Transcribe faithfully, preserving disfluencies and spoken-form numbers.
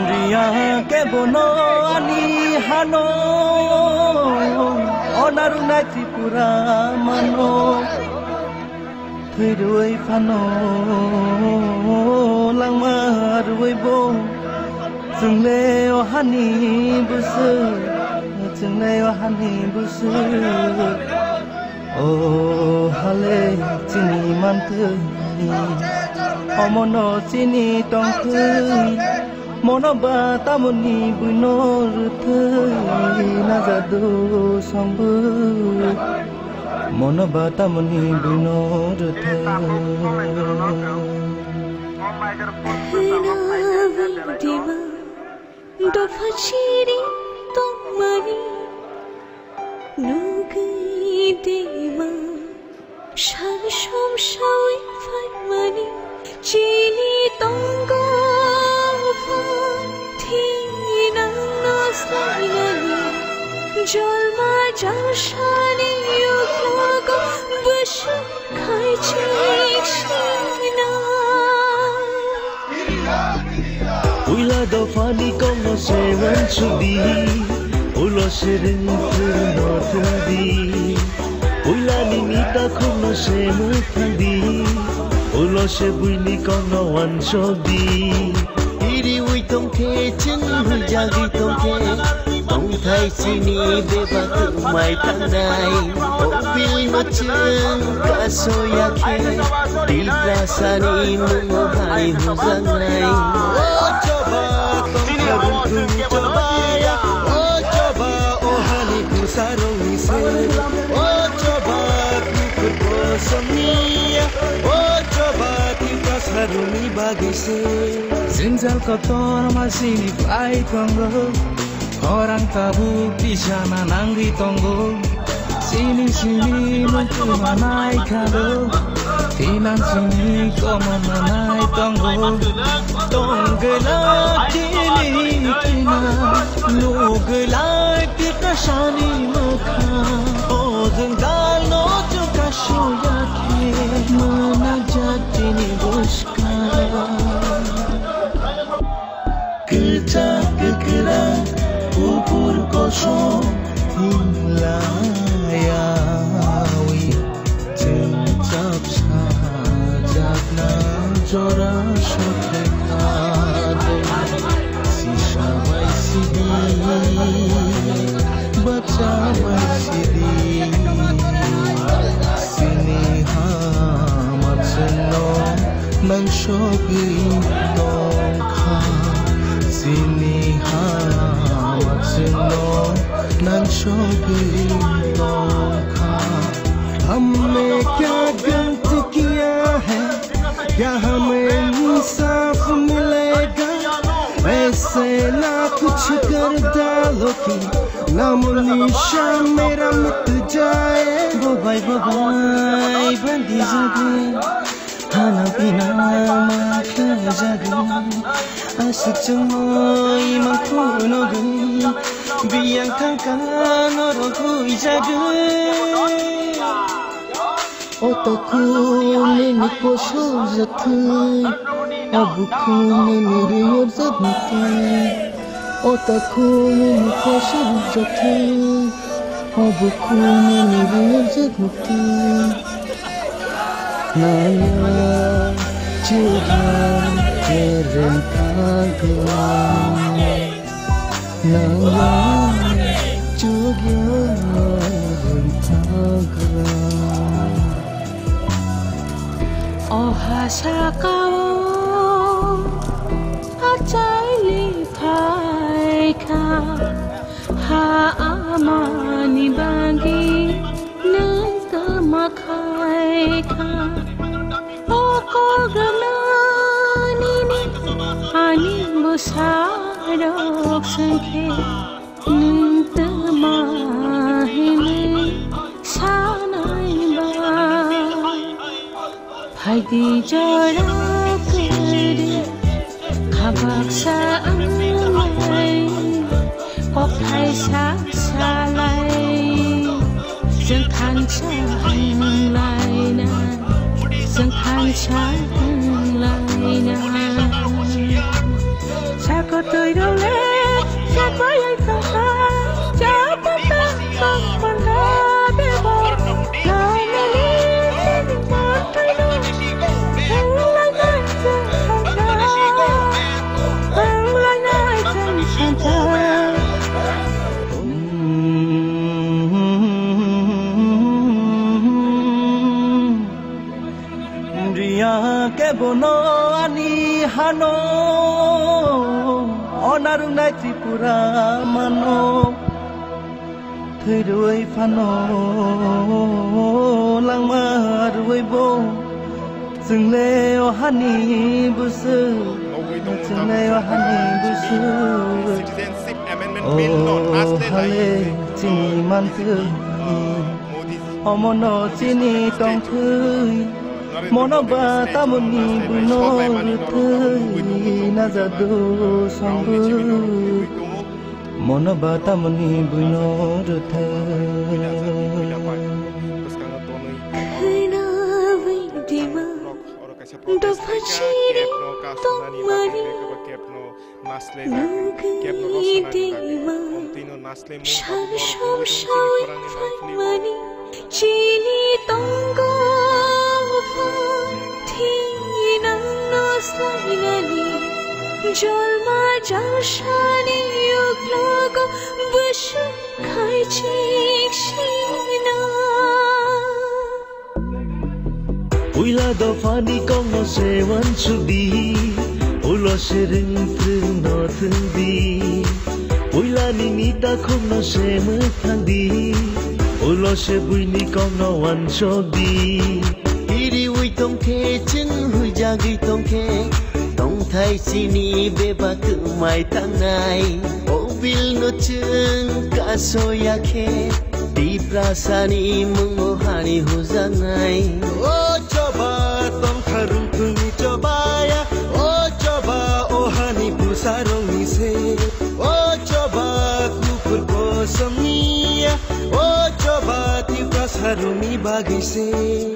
Riya kebono ani hano, onarunai Tripura mano. Thwirwi phano langma rwi bo, chwngle o hani bwswk, chwngle o hani bwswk. O hale chini mantwi, omono chini tongtwi, mono ba tamoni buino rwtwi najadu songbo. Mono ba tamoni buino rwtha. Khwna wng dima dopha chiri tongmani, nugwi dima sal som sawi phaimani. Chini tongo pha thinang no sainani, jolma jalsani uklogo bwswk khaichik sina. Puila dophani kokno se uansukdi, ulo se rwngthwrwino thwngdi. Puilani nita khukno se mwthangdi, ulo se buini kokno uansukdi. Iriwi tongkhe, chwng huijagwi tongkhe, tongthai chini bebak twmai tangnai. O bilno chwng kasoya khe, Tiprasani mungo hai hujaknai. O choba tongkha rwngthwng choba ya, o choba o hani bwsarokni se. O choba kukur kosomni ya, o choba Tiprasarokni bagwi se. Jwngjal kotor ma chini pai tongo, khorang tabuk tisana nangwi tongo. Chini chini mungtwi manai khado, thinang chini komo manai tongo. Tongwla tini thina, nugwla Tiprasani mwkhang. O jwngjal no chwng kasoya khe, mwnajak tini bwskang. Kwchak kwkra, kuphur kosom, thing layawi, chwng chapsa jakna jora sothekha de. Sisa bai sidi, bacha bai sidi, sini hama chwngno nang sogwi tongkha, chini hama chwngno nang sogwi tongkha. Humne kya galat kiya hai, kya humne insaf milega? Aise na kuch kar dalo ki naam nishan mera mit jaye. Bobai bobai bandi jagwi, khana pina ma khlai jagwi, aswk chumui ma phunugwi, biyang thangkha norok huijagwi. O takhuk nini kosok jathwi, o bukhuk nini riyarjak muktwi. O takhuk nini kosok jathwi, o bukhuk nini riyarjak muktwi. Naya chukya kereng thangkha. Nangya chukya rwngthangkha. O ha sakao achaili phaikha, ha amani bagwi nwng tama khaikha. O kok rwna nini ani bwsarok swngkhe, nwng tma hinwi sanai ba? Phaidi jora kwrwi kha baksa wnglai, kokthai sa salai, chwng thansa wnglai, Sakhlaina. Sakotoi role, sakoyai tongkha, chapata tongpanda bebo. Namani sini tongkha, tonglainai tongkha, tonglainai tongkha. Riya kebono ani hano, onarungnai Tripura mano. Thwirwi phano langma rwi bo, chwngle o hani busu, chwngle o hani busu. O hale chini manthwi. Omono chini tongthwi, mono ba tamoni buino rwthwi najadu songwi. Mono ba tamoni buino rwthwi. Khwnawi dima, dopha chiri tongmani. Nugwi dima, sal som sawi phaimani, chini tongo phan thinang no slainani, jorma jarsani uklogo bwswk khai chik sina. Puila dophani kokno se uansukdi, ulo se rwngthwng no thwngdi. Puila nini takhukno se mwthangdi, ulo se buini kokno uansukdi. Iriwi tongkhe, chwng huijagwi tongkhe, tongthai chini bebak twmai tangnai. O bilno chwng kasoya khe, Tiprasani mungo hani hujaknai. O choba tongkha rwngthwngni chobaya, o choba o hani bwsarokni se, o choba kuphur kosomniya, o choba Tiprasarokni bagwi se.